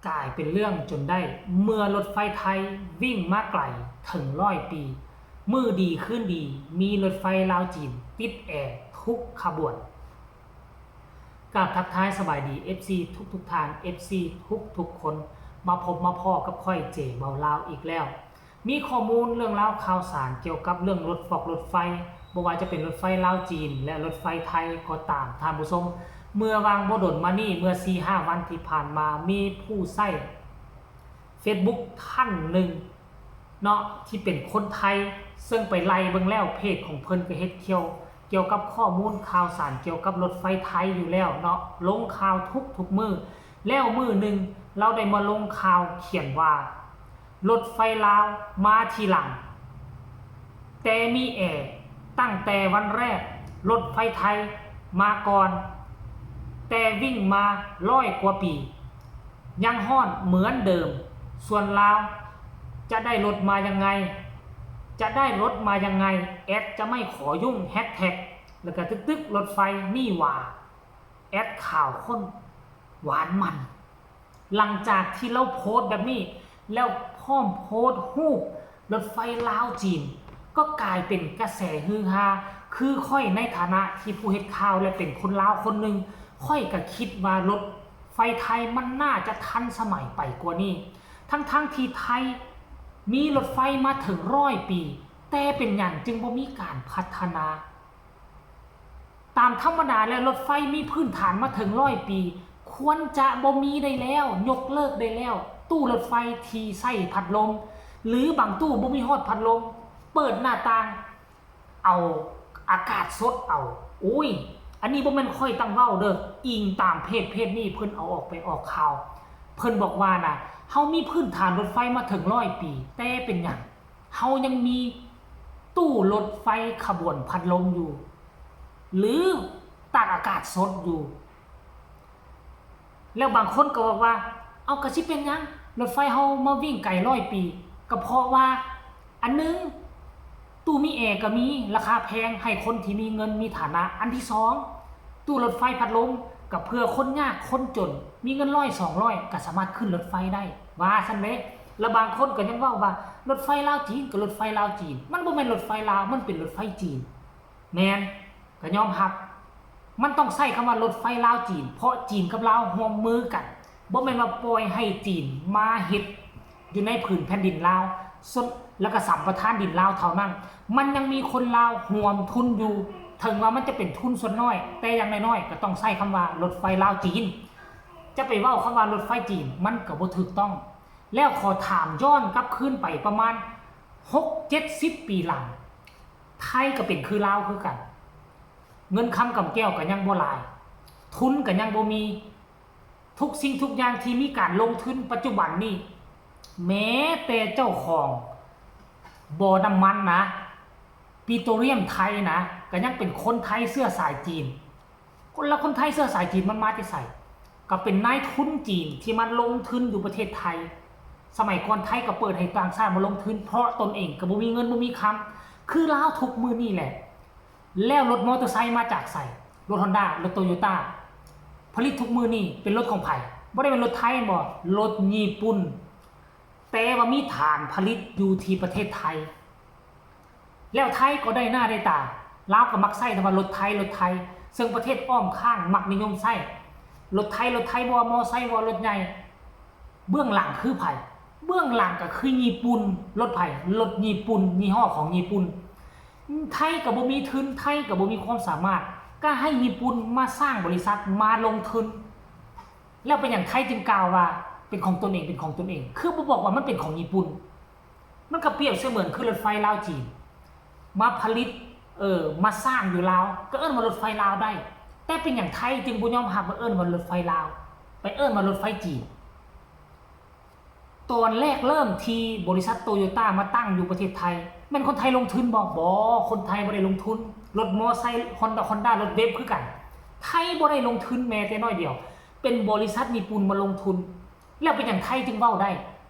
ກາຍເປັນເລື່ອງຈົນໄດ້ ເມື່ອລົດໄຟໄທວິ່ງມາໄກເຖິງຮ້ອຍປີ, ມື້ດີຄືນດີ ມີລົດໄຟລາວ-ຈີນຕິດແອທຸກຂະບວນ. ກາບທັກທາຍສະບາຍດີ ເອັຟຊີ ທຸກໆທ່ານ, ເອັຟຊີ ທຸກໆຄົນ, ມາພົບມາພໍ້ກັບຂ້ອຍ ເຈ ເວົ້າລາວ ອີກແລ້ວ. ມີຂໍ້ມູນເລື່ອງລາວຂ່າວສານກ່ຽວກັບເລື່ອງລົດຟອກລົດໄຟ, ບໍ່ວ່າຈະເປັນລົດໄຟລາວ-ຈີນ ແລະ ລົດໄຟໄທກໍຕາມ, ທ່ານຜູ້ຊົມ, ເມື່ອຫວ່າງບໍ່ດົນມານີ້, ເມື່ອສີ່ຫ້າວັນທີ່ຜ່ານມາ, ມີຜູ້ໃຊ້ເຟສບຸກທ່ານໜຶ່ງເນາະ ທີ່ເປັນຄົນໄທ, ເຊິ່ງໄປໄລ່ເບິ່ງແລ້ວ ເພຈຂອງເພິ່ນກໍເຮັດກ່ຽວ ກ່ຽວກັບຂໍ້ມູນຂ່າວສານກ່ຽວກັບລົດໄຟໄທຢູ່ແລ້ວເນາະ, ລົງຂ່າວທຸກໆມື້. ແລ້ວມື້ໜຶ່ງລາວໄດ້ມາລົງຂ່າວຂຽນວ່າ ລົດໄຟລາວມາທີຫຼັງ ແຕ່ມີແອ, ຕັ້ງແຕ່ວັນແລກ ລົດໄຟໄທມາກ່ອນ, ແຕ່ວິ່ງມາຮ້ອຍກວ່າປີ ຍັງຮ້ອນເໝືອນເດີມ. ສ່ວນລາວຈະໄດ້ລົດມາຍັງໄງ, ຈະໄດ້ລົດມາຍັງໄງ, ແອັດຈະໄມ່ຂໍຫຍຸ້ງ, ແຮັດແທັກ ແລ້ວກະຕຶກໆລົດໄຟນີ້ຫວ່າ ແອັດຂາວຂຸ້ນຫວານມັນ. ຫຼັງຈາກທີ່ລາວໂພສແບບນີ້ ແລ້ວພ້ອມໂພສຮູບລົດໄຟລາວ-ຈີນ ກໍກາຍເປັນກະແສຮືຮາ. ຄືຂ້ອຍໃນຖານະທີ່ຜູ້ເຮັດຂ່າວ ແລະ ເປັນຄົນລາວຄົນໜຶ່ງ, ຂ້ອຍກະຄິດວ່າລົດໄຟໄທມັນໜ້າຈະທັນສະໄໝໄປກວ່ານີ້, ທັງໆທີ່ໄທມີລົດໄຟມາເຖິງຮ້ອຍປີ, ແຕ່ເປັນຫຍັງຈຶ່ງບໍ່ມີການພັດທະນາ? ຕາມທຳມະດາແລ້ວ ລົດໄຟມີພື້ນຖານມາເຖິງຮ້ອຍປີ ຄວນຈະບໍ່ມີໄດ້ແລ້ວ, ຍົກເລີກໄດ້ແລ້ວ. ຕູ້ລົດໄຟທີ່ໃຊ້ພັດລົມ ຫຼື ບາງຕູ້ບໍ່ມີຮອດພັດລົມ, ເປີດໜ້າຕ່າງເອົາອາກາດສົດເອົາ. ໂອ້ຍ, ອັນນີ້ບໍ່ແມ່ນຂ້ອຍຕັ້ງເວົ້າເດີ້, ອີງຕາມເພຈ ເພຈນີ້ເພິ່ນເອົາອອກໄປອອກຂ່າວ. ເພິ່ນບອກວ່ານະ, ເຮົາມີພື້ນຖານລົດໄຟມາເຖິງຮ້ອຍປີ, ແຕ່ເປັນຫຍັງ ເຮົາຍັງມີຕູ້ລົດໄຟຂະບວນພັດລົມຢູ່ ຫຼື ຕາກອາກາດສົດຢູ່. ແລ້ວບາງຄົນກໍບອກວ່າ ເອົ້າ ກະຊິເປັນຫຍັງ ລົດໄຟເຮົາມາວິ່ງໄກຮ້ອຍປີ? ກະເພາະວ່າ ອັນໜຶ່ງ ຕູ້ມີແອກະມີ ລາຄາແພງ ໃຫ້ຄົນທີ່ມີເງິນມີຖານະ. ອັນທີສອງ ຕູ້ລົດໄຟພັດລົມ ກະເພື່ອຄົນຍາກຄົນຈົນ ມີເງິນຮ້ອຍສອງຮ້ອຍ ກະສາມາດຂຶ້ນລົດໄຟໄດ້ ວ່າຊັ້ນເດ້. ແລ້ວບາງຄົນກໍຍັງເວົ້າວ່າ ລົດໄຟລາວ-ຈີນ ກໍລົດໄຟລາວ-ຈີນ. ມັນບໍ່ແມ່ນລົດໄຟລາວ, ມັນເປັນລົດໄຟຈີນ. ແມ່ນ, ກໍຍອມຮັບ, ມັນຕ້ອງໃຊ້ຄຳວ່າລົດໄຟລາວ-ຈີນ ເພາະຈີນກັບລາວຮ່ວມມືກັນ. ບໍ່ແມ່ນວ່າປ່ອຍໃຫ້ຈີນມາເຮັດຢູ່ໃນຜືນແຜ່ນດິນລາວ ສ່ວນ ແລ້ວກໍສຳປະທານດິນລາວເທົ່ານັ້ນ. ມັນຍັງມີຄົນລາວຮ່ວມທຶນຢູ່, ເຖິງວ່າມັນຈະເປັນທຶນສ່ວນນ້ອຍ, ແຕ່ຢ່າງໜ້ອຍໆກໍຕ້ອງໃຊ້ຄຳວ່າລົດໄຟລາວ-ຈີນ. ຈະໄປເວົ້າຄຳວ່າລົດໄຟຈີນ ມັນກໍບໍ່ຖືກຕ້ອງ. ແລ້ວຂໍຖາມຍ້ອນກັບຄືນໄປປະມານຫົກເຈັດສິບປີຫຼັງ, ໄທກໍເປັນຄືລາວຄືກັນ. ເງິນຄຳກຳແກ້ວກໍຍັງບໍ່ຫຼາຍ, ທຶນກໍຍັງບໍ່ມີ. ທຸກສິ່ງທຸກຢ່າງທີ່ມີການລົງທຶນປັດຈຸບັນນີ້, ແມ້ແຕ່ເຈົ້າຂອງບໍ່ນ້ຳມັນນະ, ປີໂຕຣຽມໄທນະ, ກໍຍັງເປັນຄົນໄທເຊື້ອສາຍຈີນ. ຄົນລະຄົນໄທເຊື້ອສາຍຈີນມັນມາແຕ່ໃສ? ກໍເປັນນາຍທຶນຈີນທີ່ມາລົງທຶນຢູ່ປະເທດໄທ. ສະໄໝກ່ອນໄທກໍເປີດໃຫ້ຕ່າງຊາດມາລົງທຶນ ເພາະຕົນເອງກໍບໍ່ມີເງິນບໍ່ມີຄຳ ຄືລາວທຸກມື້ນີ້ແຫຼະ. ແລ້ວລົດມໍເຕີໄຊມາຈາກໃສ? ລົດຮອນດ້າ, ລົດໂຕໂຍຕ້າ ຜະລິດທຸກມື້ນີ້ເປັນລົດຂອງໃຜ? ບໍ່ໄດ້ເປັນລົດໄທແມ່ນບໍ່? ລົດຍີ່ປຸ່ນ. ແຕ່ວ່າມີຖານຜະລິດຢູ່ທີ່ປະເທດໄທ. ແລ້ວໄທກໍໄດ້ໜ້າໄດ້ຕາ, ລາວກໍມັກໃຊ້ແຕ່ວ່າລົດໄທ, ລົດໄທ, ເຊິ່ງປະເທດອ້ອມຂ້າງມັກນິຍົມໃຊ້ລົດໄທ, ລົດໄທບໍ່ວ່າມໍໄຊບໍ່ວ່າລົດໃຫຍ່, ເບື້ອງຫຼັງຄືໃຜ? ເບື້ອງຫຼັງກໍຄືຍີ່ປຸ່ນ. ລົດໃຜ? ລົດຍີ່ປຸ່ນ, ຍີ່ຫໍ້ຂອງຍີ່ປຸ່ນ. ໄທກໍບໍ່ມີທຶນ, ໄທກໍບໍ່ມີຄວາມສາມາດ, ກໍໃຫ້ຍີ່ປຸ່ນມາສ້າງບໍລິສັດ, ມາລົງທຶນ. ແລ້ວເປັນຫຍັງໄທຈຶ່ງກ່າວວ່າເປັນຂອງຕົນເອງ, ເປັນຂອງຕົນເອງ? ຄືບໍ່ບອກວ່າມັນເປັນຂອງຍີ່ປຸ່ນ? ມັນກໍປຽບສະເໝືອນຄືລົດໄຟລາວຈີນ ມາຜະລິດ, ເອີ, ມາສ້າງຢູ່ລາວ, ກໍເອີ້ນວ່າລົດໄຟລາວໄດ້. ແຕ່ເປັນຫຍັງໄທຈຶ່ງບໍ່ຍອມຮັບວ່າເອີ້ນວ່າລົດໄຟລາວ, ໄປເອີ້ນວ່າລົດໄຟຈີນ? ຕອນແລກເລີ່ມທີ່ບໍລິສັດໂຕໂຍຕ້າມາຕັ້ງຢູ່ປະເທດໄທ, ແມ່ນຄົນໄທລົງທຶນບໍ່? ບໍ່, ຄົນໄທບໍ່ໄດ້ລົງທຶນ. ລົດມໍໄຊ ຮອນດ້າ, ຮອນດ້າ, ລົດເວບຄືກັນ, ໄທບໍ່ໄດ້ລົງທຶນແມ້ແຕ່ໜ້ອຍດຽວ, ເປັນບໍລິສັດຍີ່ປຸ່ນມາລົງທຶນ. ແລ້ວເປັນຫຍັງໄທຈຶ່ງເວົ້າໄດ້?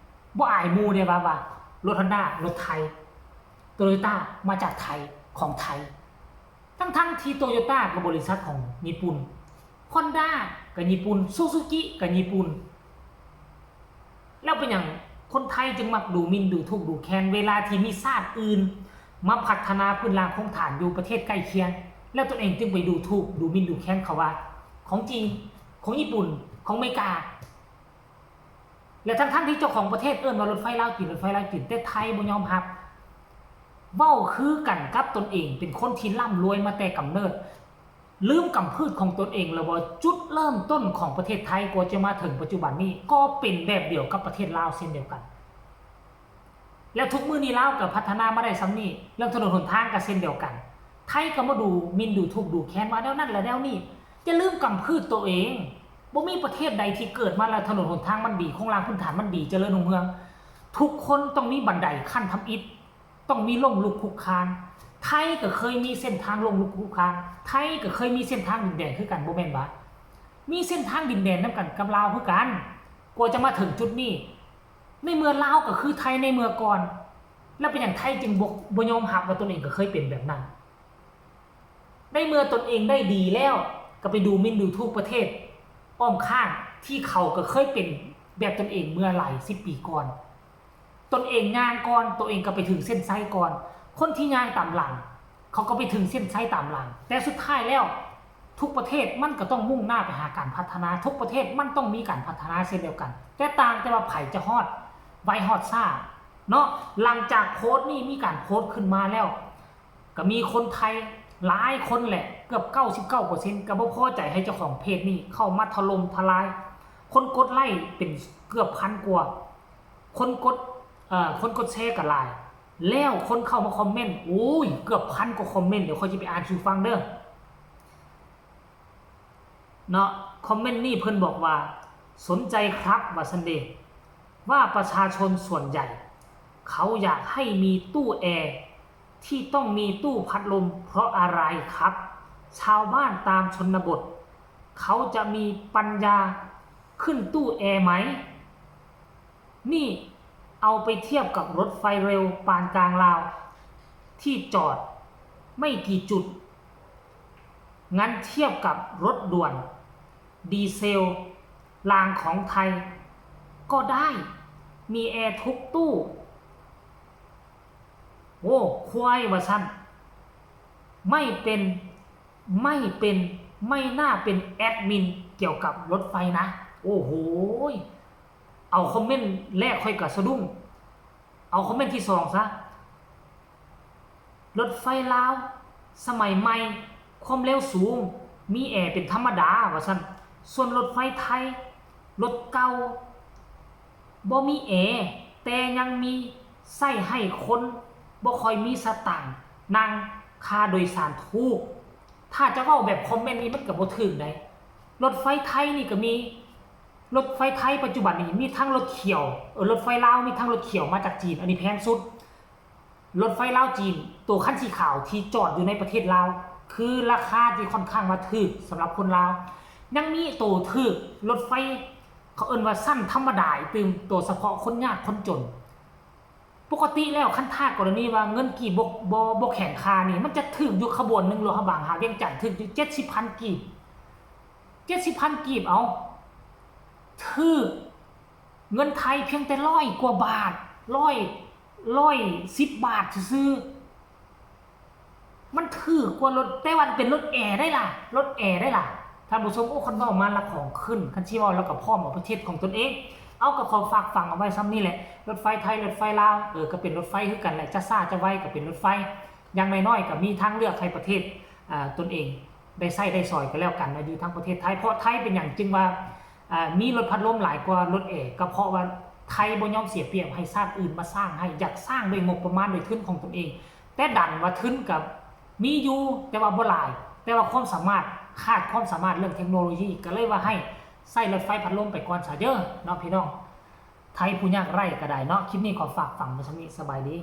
ບໍ່ອາຍໝູ່ເດ້ວ່າ, ວ່າລົດຮອນດ້າ ລົດໄທ, ໂຕໂຍຕ້າມາຈາກໄທ, ຂອງໄທ. ທັງໆທີ່ໂຕໂຍຕ້າກໍບໍລິສັດຂອງຍີ່ປຸ່ນ, ຮອນດ້າກໍຍີ່ປຸ່ນ, ຊູຊູກິກໍຍີ່ປຸ່ນ. ແລ້ວເປັນຫຍັງຄົນໄທຈຶ່ງມັກດູໝິ່ນ ດູຖູກ ດູແຄນ ເວລາທີ່ມີຊາດອື່ນມາພັດທະນາພື້ນລາງໂຄງຖານຢູ່ປະເທດໃກ້ຄຽງ ແລ້ວຕົນເອງຈຶ່ງໄປດູຖູກ ດູໝິ່ນ ດູແຄນເຂົາວ່າ ຂອງຈີນ, ຂອງຍີ່ປຸ່ນ, ຂອງອາເມລິກາ ແລະ ທັງໆທີ່ເຈົ້າຂອງປະເທດເອີ້ນວ່າລົດໄຟລາວ-ຈີນ, ລົດໄຟລາວ-ຈີນ ແຕ່ໄທບໍ່ຍອມຮັບ. ເວົ້າຄືກັນກັບຕົນເອງເປັນຄົນທີ່ລ່ຳລວຍມາແຕ່ກຳເນີດ, ລືມກຳພືດຂອງຕົນເອງແລ້ວບໍ່? ຈຸດເລີ່ມຕົ້ນຂອງປະເທດໄທກວ່າຈະມາເຖິງປັດຈຸບັນນີ້ ກໍເປັນແບບດຽວກັບປະເທດລາວເຊັ່ນດຽວກັນ. ແລ້ວທຸກມື້ນີ້ລາວກໍພັດທະນາມາໄດ້ສ່ຳນີ້, ເລື່ອງຖະໜົນຫົນທາງກໍເຊັ່ນດຽວກັນ. ໄທກໍມາດູໝິ່ນ ດູຖູກ ດູແຄນວ່າແນວນັ້ນແລະແນວນີ້. ຢ່າລືມກຳພືດໂຕເອງ. ບໍ່ມີປະເທດໃດທີ່ເກີດມາແລ້ວຖະໜົນຫົນທາງມັນດີ, ໂຄງລ່າງພື້ນຖານມັນດີ, ຈະເລີນຮຸ່ງເຮືອງ. ທຸກຄົນຕ້ອງມີບັນໄດຂັ້ນທຳອິດ, ຕ້ອງມີລົ້ມລຸກຄຸກຄານ. ໄທກໍເຄີຍມີເສັ້ນທາງລົ້ມລຸກຄຸກຄານ, ໄທກໍເຄີຍມີເສັ້ນທາງດິນແດນຄືກັນ ບໍ່ແມ່ນຫວາ? ມີເສັ້ນທາງດິນແດນນຳກັນກັບລາວຄືກັນ ກວ່າຈະມາເຖິງຈຸດນີ້. ໃນເມື່ອລາວກໍຄືໄທໃນເມື່ອກ່ອນ, ແລ້ວເປັນຫຍັງໄທຈຶ່ງບໍ່ ບໍ່ຍອມຮັບວ່າຕົນເອງກໍເຄີຍເປັນແບບນັ້ນ? ໃນເມື່ອຕົນເອງໄດ້ດີແລ້ວ ກໍໄປດູໝິ່ນດູຖູກປະເທດອ້ອມຂ້າງ ທີ່ເຂົາກໍເຄີຍເປັນແບບຕົນເອງເມື່ອຫຼາຍສິບປີກ່ອນ. ຕົນເອງຍ່າງກ່ອນ, ຕົນເອງກໍໄປເຖິງເສັ້ນໄຊກ່ອນ. ຄົນທີ່ຍ່າງຕາມຫຼັງ ເຂົາກໍໄປເຖິງເສັ້ນໄຊຕາມຫຼັງ. ແຕ່ສຸດທ້າຍແລ້ວ ທຸກປະເທດມັນກໍຕ້ອງມຸ່ງໜ້າໄປຫາການພັດທະນາ, ທຸກປະເທດມັນຕ້ອງມີການພັດທະນາເຊັ່ນດຽວກັນ, ແຕ່ຕ່າງແຕ່ວ່າໃຜຈະຮອດໄວຮອດຊ້າເນາະ. ຫຼັງຈາກໂພສນີ້ມີການໂພສຂຶ້ນມາແລ້ວ ກໍມີຄົນໄທຫຼາຍຄົນແຫຼະ ເກືອບເກົ້າສິບເກົ້າເປີເຊັນ ກໍບໍ່ພໍໃຈໃຫ້ເຈົ້າຂອງເພຈນີ້ເຂົ້າມາຖະຫຼົ່ມທະລາຍ. ຄົນກົດໄລ້ເປັນເກືອບພັນກວ່າ, ຄົນກົດ ເອີ ຄົນກົດແຊກໍຫຼາຍ. ແລ້ວຄົນເຂົ້າມາຄອມເມັນ ໂອ້ຍ ເກືອບພັນກວ່າຄອມເມັນ, ດຽວຂ້ອຍຊິໄປອ່ານສູ່ຟັງເດີ. ເນາະ ຄອມເມັນນີ້ເພິ່ນບອກວ່າ ສົນใจครับ ວ່າຊັ້ນເດ ว่าประชาชนส่วนใหญ่เขาอยากให้มีตู้แอร์ที่ต้องมีตู้พัดลมเพราะอะไรครับ ชาวบ้านตามชนบทเขาจะมีปัญญาขึ้นตู้แอร์ไหม ນີ້ເອົາໄປທຽບກັບລົດໄຟເລັວປານກາງລາວ ທີ່ຈອດໄມ່ກີ່ຈຸດ ງັ້ນທຽບກັບລົດດ່ວນດີເຊວລາງຂອງໄທກໍໄດ້ ມີແອທຸກຕູ້. ໂອ້ ຄວາຍວ່າຊັ້ນ ໄມ່ເປັນ ໄມ່ເປັນ ໄມ່ໜ້າເປັນແອດມິນກ່ຽວກັບລົດໄຟນະ. ໂອ້ໂຫຍ ເອົາຄອມເມັນແລກຂ້ອຍກໍສະດຸ້ງ. ເອົາຄອມເມັນທີສອງຊະ. ລົດໄຟລາວສະໄໝໃໝ່ ຄວາມເລັວສູງ ມີແອເປັນທຳມະດາ ວ່າຊັ້ນ. ສ່ວນລົດໄຟໄທ ລົດເກົ່າ ບໍ່ມີແອ ແຕ່ຍັງມີໃຊ້ໃຫ້ຄົນບໍ່ຄ່ອຍມີສະຕາງນັ່ງ ຄ່າໂດຍສານຖືກ. ຖ້າຈະເວົ້າແບບຄອມເມັນນີ້ ມັນກໍບໍ່ຖືກໃດ. ລົດໄຟໄທນີ້ກໍມີ ລົດໄຟໄທປັດຈຸບັນນີ້ມີທັງລົດຂຽວ ເອີ ລົດໄຟລາວມີທັງລົດຂຽວມາຈາກຈີນ ອັນນີ້ແພງສຸດ. ລົດໄຟລາວຈີນ ໂຕຄັນສີຂາວທີ່ຈອດຢູ່ໃນປະເທດລາວ ຄືລາຄາທີ່ຄ່ອນຂ້າງວ່າຖືກສຳລັບຄົນລາວ. ຍັງມີໂຕຖືກ ລົດໄຟ ເຂົາເອີ້ນວ່າຊັ້ນທຳມະດາອີກຕື່ມ ໂຕສະເພາະຄົນຍາກຄົນຈົນ. ປົກກະຕິແລ້ວ ຄັນຖ້າກໍລະນີວ່າເງິນກີບບໍ່ ບໍ່ ບໍ່ແຂງຄ່ານີ້ ມັນຈະຖືກຢູ່ຂະບວນໜຶ່ງ ຫຼວງພະບາງຫາວຽງຈັນ ຖືກຢູ່ເຈັດສິບພັນກີບ. ເຈັດສິບພັນກີບ ເອົາ ຖືກເງິນໄທພຽງແຕ່ຮ້ອຍກວ່າບາດ ຮ້ອຍ ຮ້ອຍສິບບາດຊື່ໆ. ມັນຖືກກວ່າລົດ ແຕ່ວ່າເປັນລົດແອໄດ໋ລະ ລົດແອໄດ໋ລະ ທ່ານຜູ້ຊົມ. ໂອ້ ຄັນເວົ້າມາລະຂອງຂຶ້ນ ຄັນຊິເວົ້າລະກໍພ້ອມເອົາປະເທດຂອງຕົນເອງ. ເອົາ ກໍຂໍຝາກຝັງເອົາໄວ້ສ່ຳນີ້ແຫຼະ. ລົດໄຟໄທ ລົດໄຟລາວ ເອີ ກໍເປັນລົດໄຟຄືກັນແຫຼະ ຈະຊ້າຈະໄວກໍເປັນລົດໄຟ. ຢ່າງໜ້ອຍໆກໍມີທາງເລືອກໃຫ້ປະເທດ ອາ ຕົນເອງໄດ້ໃຊ້ໄດ້ສອຍກໍແລ້ວກັນເນາະ ຢູ່ທາງປະເທດໄທ. ເພາະໄທເປັນຫຍັງຈຶ່ງວ່າ ອາ ມີລົດພັດລົມຫຼາຍກວ່າລົດແອ ກໍເພາະວ່າໄທບໍ່ຍອມເສຍປຽບໃຫ້ຊາດອື່ນມາສ້າງໃຫ້, ຢາກສ້າງດ້ວຍງົບປະມານດ້ວຍທຶນຂອງຕົນເອງ ແຕ່ດັນວ່າທຶນກໍມີຢູ່ ແຕ່ວ່າບໍ່ຫຼາຍ ແຕ່ວ່າຄວາມສາມາດ ຂາດຄວາມສາມາດເລື່ອງເທັກໂນໂລຢີ ກໍເລີຍວ່າໃຫ້ໃຊ້ລົດໄຟພັດລົມໄປກ່ອນຊະເດີເນາະ ພີ່ນ້ອງໄທຜູ້ຍາກໄຮ້ກໍໄດ້ເນາະ. ຄລິບນີ້ຂໍຝາກຝັງໄວ້ສ່ຳນີ້ ສະບາຍດີ.